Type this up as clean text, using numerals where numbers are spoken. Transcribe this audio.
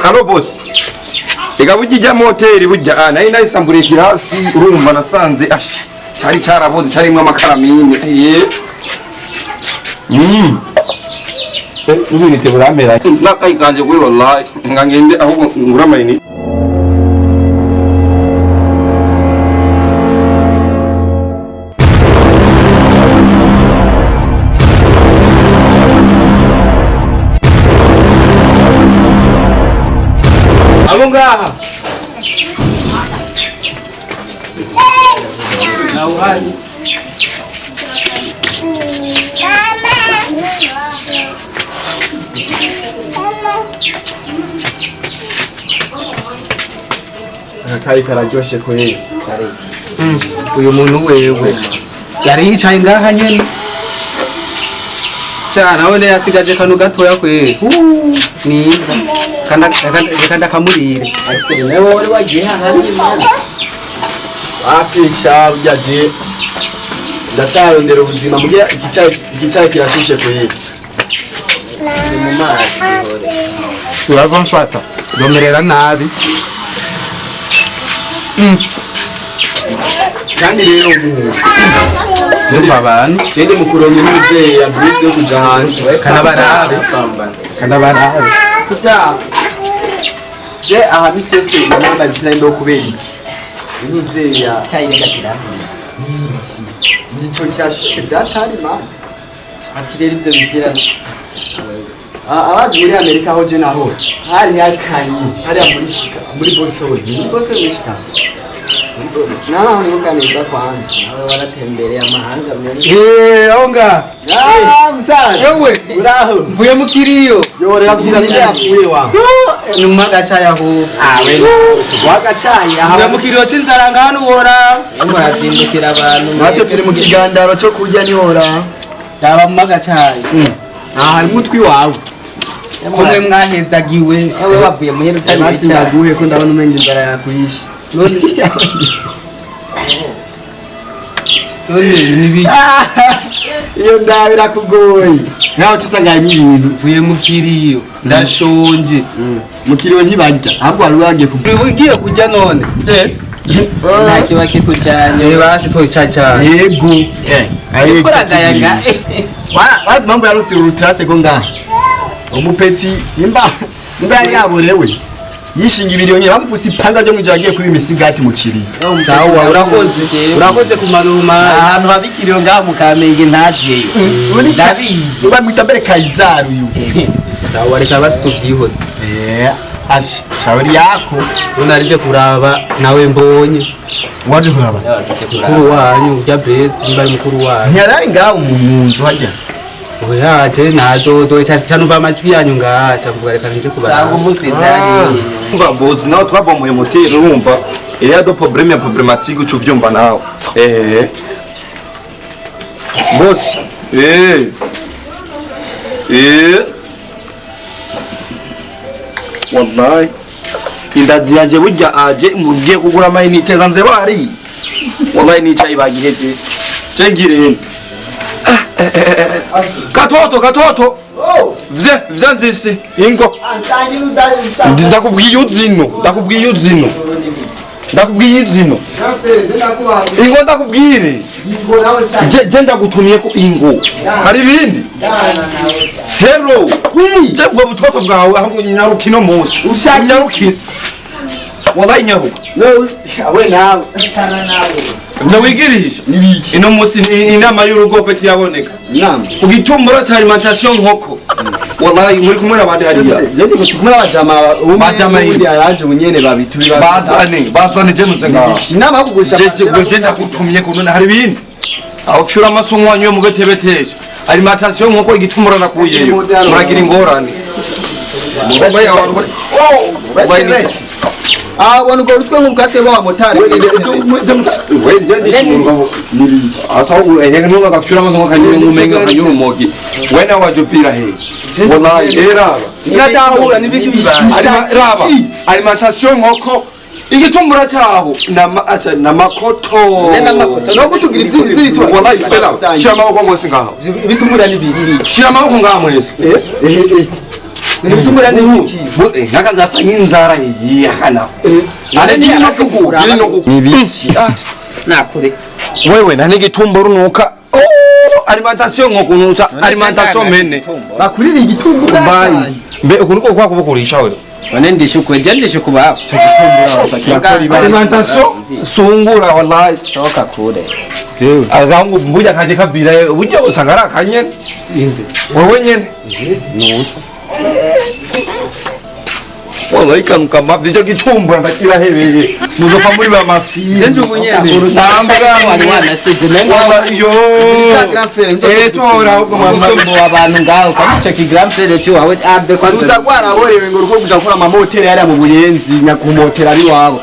Allo boss. Ega burya ijya moteri burya nari nayisamburiye kirasi, urumva nasanze asha cari caraboze, carimwo amakara mine. N'ubunite buramera nakayi kanje kuri, wallahi nga ngende ahubwo ngura amayinite. Abo ngaha Akayi kararyoshe kweli. Uyu muntu wewe yari yicaye ngaha nyene sha, nawe yasigaje kanu gatoya kweli ni imbwa reka ndakamurire. Nawe wari wagiye ahandi mwana? Wapi sha, burya je ndacarondera ubuzima, mugira igicayi kirashushe kweli. Ni mu mazi gihore. Urava mfata ndomerera nabi. Kandi rero umuhungu Urumva abantu je ndi mukuronye n'umuvyeyi ya bisi yo kuja hanze. Kanabarabe kanabarabe. Kuta je aha misi yose namanda jina ndo kubera iki n'umuvyeyi ya Cyayi reka kirahiye. Nico kirashushe vyatari man. Ati rero ivyo bipira Abazi muri Amerika aho je naho hari hakanye, hariya muri Chicago, muri Boston, muri Boston, muri Chicago, muri Boston naho nibuka neza kwanza. Nawe waratembereye amahanga menshi. Eh, aho ngaha. Ah, musaza. Yewe. Uraho? Mvuye mu kiriyo. Yorera kuvuga ninde yapfuye wa? Ni mu magacayi ahubwo. Ah, we wagacayi aha. Mvuye mu kiriyo c'inzara ngaha ntiworaba. Murazindukira abantu. Natwe turi mu kigandaro cyo kurya nihora. Raba mu magacayi. Aha harimo utwi wawe. Kumwe mwahezagiwe. Ewe wavuye muhira utari Basi icyayi. ndaguhe ko ndabona umenga inzara yakwishe. None none nibi Iyo ndaba irakugoye nkaho usanga harimo ibintu. Mvuye mu kiriyo ndashonje. Mu kiriyo ntibarya, ahubwo wari wagiye ku Ugiye kurya none? Nta kiba kikujanye. Eh, basi twicaye cyane. Yego, eh. Uragayaga. Wazi impamvu yarose urutrase ko ngaha umupeti nimba nimba yari yaborewe yishinga ibiriyo nyine bamukuse ipanga ryo mwijoro agiye kuba imisigati mu kiriyo. Sawa, urakoze, urakoze kumanuma. Ahantu haba ikiriyo ngaha mu Kamenge ntajeyo. Ndabizi. Bamwita mbere Kayizari uyu. Sawa, reka basi tuvyihoze. Eh, ashi shauri yako. None arije kuraba nawe mbonye. Waje kuraba? Mukuru wanyu urya bezi, nimba ari mukuru wanyu. Ntiyarari ngaho mu nzu harya? Oya, je nadodo canumva amajwi yanyu ngaha cavuga reka nje Sanga kubaraba. umusizi hariya. Urumva boss, nawe twabomoye moteri, urumva iriya do problème ya problématique uca uvyumva nawe. Boss, wallahi indazi yanje burya aje mugiye kugura amayinite zanze bari, wallahi nicaye bagiheje cengirene. Katoto katoto, vye vye nzisi ingo, ndakubwiye uzino, ndakubwiye uzino, ndakubwiye izino ingo, ndakubwire je ndagutumye ko ingo hari ibindi. Hello, je ubwo butoto bwawe ahubwo nyaruka ino munsi, unyarukire, wallahi nyaruka. We nawe. Nze wigirisha ino munsi inama y'urugo pe tiyaboneka. Inama? Ku gitumbura ca alimentation nkoko, wallahi muri kumwe n'abandi hariya. Je ndi kumwe n'abajama umwe. Bajama. Uwundi yaraje ubunyene babituri. Bazane bazane, je muze ngaha. Inama yo kugurisha? Jeje je ndagutumye kuno, hari ibindi aho ushura amaso wanyu yo mubetebetesha alimentation nkoko, igitumbura nakuyeyo muragira ingorane. Wallahi abantu oh wallahi Ah, wona urwo rutwe nk'ubwatsi bw'abamotari. Wena wajupira he, wallahi eraba. Sinatahura nibiki bibaye. Raba alimentation nkoko, igitumbura cyaho na makoto. No kutugira ivy'ibizito. Wallahi era, shira amaboko mwese ngaho. Ibitumura nibiki? Shira amaboko ngaho mwese. Eh eh eh. Ibitumbura ni iki? Naka gasa nk'inzara yiyakana. Are ni no kugura. Ni ibiki? Ah. Nakure. Wewe nta n'igitumbura unuka. Oh, alimentation nko kunusa alimentation mene. Bakurira igitumbura. Bayi. Mbe ukuntu ko kwa kubukurisha wewe. None ndishukwe, je ndishukubafu. Kirakora ibara. Alimentation sungura wallahi. Toka kure. Jewe. Agahungu mbuja kaje kavira burya usanga ari akanyene. Inde. Wewe nyene. Nusa. Wallahi kanuka mabyo icyo gitumbura ndakirahebeye. Muzofa muri ba maskini. Je njugu nyene. Sambwa Wari wanasize nenga. Yo. Grand frère. Eh, tora ahubwo mama. Usumbu abantu ngaho kwa ico ki grand frère ciwawe abe kwa Ruza rwaraborewe ngo ruko kuja gukora amamoteri hariya mu Buyenzi, nyakumotera ari wabo.